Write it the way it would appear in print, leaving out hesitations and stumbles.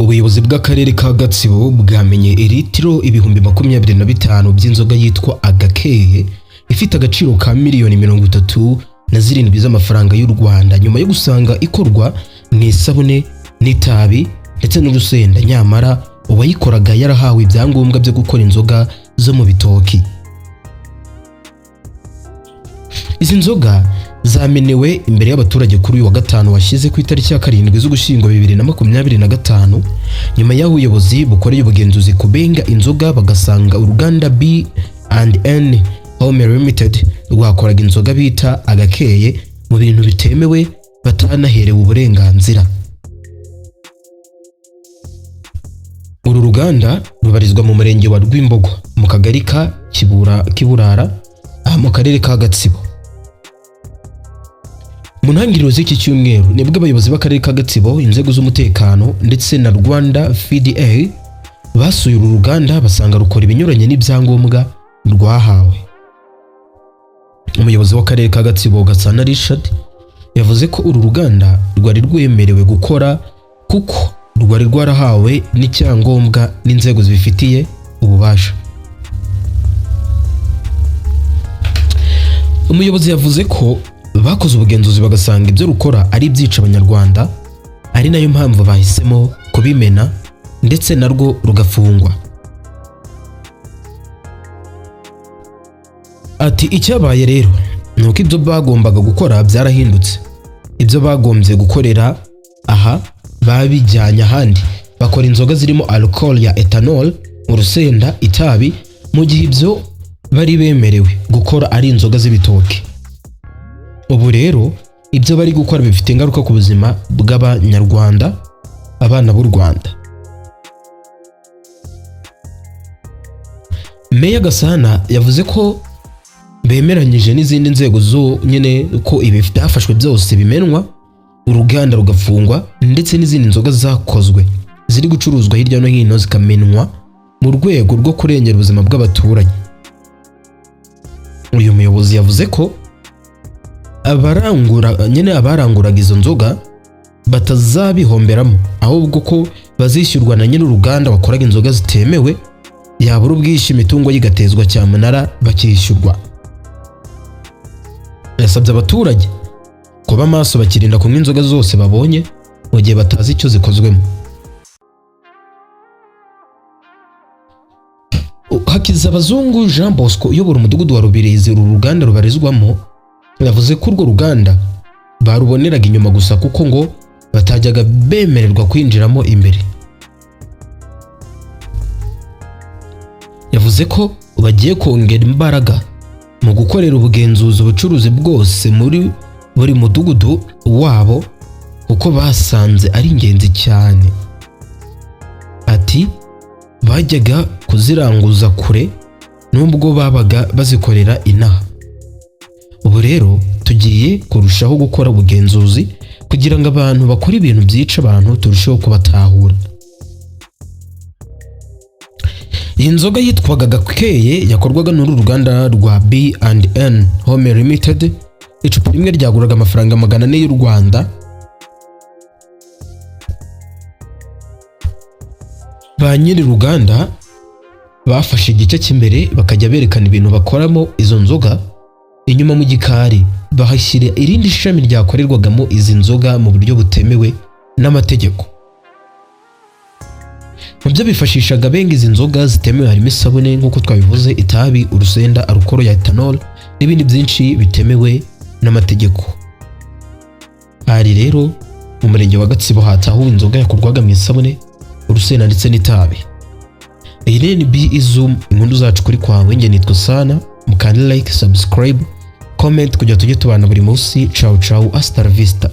Ubuyobozi bw'akarere ka Gatsibo bwamenye litiro 25,000 by'inzoga yitwa Agakeye ifite agaciro ka miliyoni 37 z'amafaranga y'u Rwanda, nyuma yo gusanga ikorwa mu isabune n'itabi ndetse n'urusenda, nyamara uwayikoraga yarahawe ibyangombwa byo gukora inzoga zo mu bitoki. Izi nzoga zamenewe imbere y'abaturage kuri uyu wa gatanu washyize ku itariki ya 7 z'Ugushyingo 2025, nyuma y'aho ubuyobozi bukoreye ubugenzuzi ku benga inzoga bagasanga uruganda B&N Home Limited rwakoraga inzoga bita Agakeye mu bintu bitemewe batanaherewe uburenganzira. Uru ruganda rubarizwa mu murenge wa Rwimbogo mu kagari ka Kiburara mu karere ka Gatsibo. Mu ntangiriro z'iki cyumweru nibwo abayobozi b'akarere ka Gatsibo, inzego z'umutekano ndetse na Rwanda FDA basuye uru ruganda basanga rukora ibinyuranye n'ibyangombwa rwahawe. Umuyobozi w'akarere ka Gatsibo, Gasana Richard, yavuze ko uru ruganda rwari rwemerewe gukora kuko rwari rwarahawe n'icyangombwa n'inzego zibifitiye ububasha. Umuyobozi yavuze ko bakoze ubugenzuzi bagasanga ibyo rukora ari ibyica Abanyarwanda, ari nayo mpamvu bahisemo kubimena ndetse narwo rugafungwa. Ati icyabaye rero ni uko ibyo bagombaga gukora byarahindutse, ibyo bagombye gukorera aha babijyanye ahandi, bakora inzoga zirimo alcohol ya ethanol, urusenda, itabi, mu gihe ibyo bari bemerewe gukora ari inzoga z'ibitoki. Ubu rero ibyo bari gukora bifite ingaruka ku buzima bw'Abanyarwanda, abana b'u Rwanda. Meya Gasana yavuze ko bemeranyije n'izindi nzego zo nyine ko ibi byafashwe byose bimenwa, uruganda rugafungwa, ndetse n'izindi nzoga zakozwe ziri gucuruzwa hirya no hino zikamenwa mu rwego rwo kurengera ubuzima bw'abaturage. Uyu muyobozi yavuze ko abaranguraga izo nzoga batazabihomberamo, ahubwo ko bazishyurwa na nyiri uruganda wakoraga inzoga zitemewe, yabura ubwishyu imitungo yigatezwa cyamunara bakishyurwa. Yasabye abaturage kuba maso bakirinda kunywa inzoga zose babonye mu gihe batazi icyo zikozwemo. Hakizabazungu Jean Bosco uyobora umudugudu wa Rubirizi uru ruganda rubarizwamo, yavuze ko urwo ruganda baruboneraga inyuma gusa kuko ngo batajyaga bemererwa kwinjiramo imbere. Yavuze ko bagiye kongera imbaraga mu gukorera ubugenzuzi ubucuruzi bwose muri buri mudugudu wabo kuko basanze ari ingenzi cyane. Ati bajyaga kuziranguza kure nubwo babaga bazikorera inaha. Ubu rero tugiye kurushaho gukora ubugenzuzi kugira ngo abantu bakora ibintu byica abantu turusheho kubatahura. Iyi nzoga yitwaga Gakeye yakorwaga n'uru ruganda rwa B&N Home Limited. Icupa rimwe ryaguraga amafaranga 400 y'u Rwanda. Ba nyiri ruganda bafashe igice cy'imbere bakajya berekana ibintu bakoramo izo nzoga, inyuma mu gikari bahashyira irindi shami ryakorerwagamo izi nzoga mu buryo butemewe n'amategeko. Mu byo bifashishaga benga izi nzoga zitemewe harimo isabune nk'uko twabivuze, itabi, urusenda, alukoro ya ethanol n'ibindi byinshi bitemewe n'amategeko. Hari rero mu murenge wa Gatsibo hatahuwe inzoga yakorwaga mu isabune, urusenda ndetse n'itabi. Iyi ni NB Izum, inkuru zacu kuri kwawe. Njye nitwa Sana, mukande like, subscribe, comment kugira tujye tubana buri munsi. Ciao ciao, hasta la vista.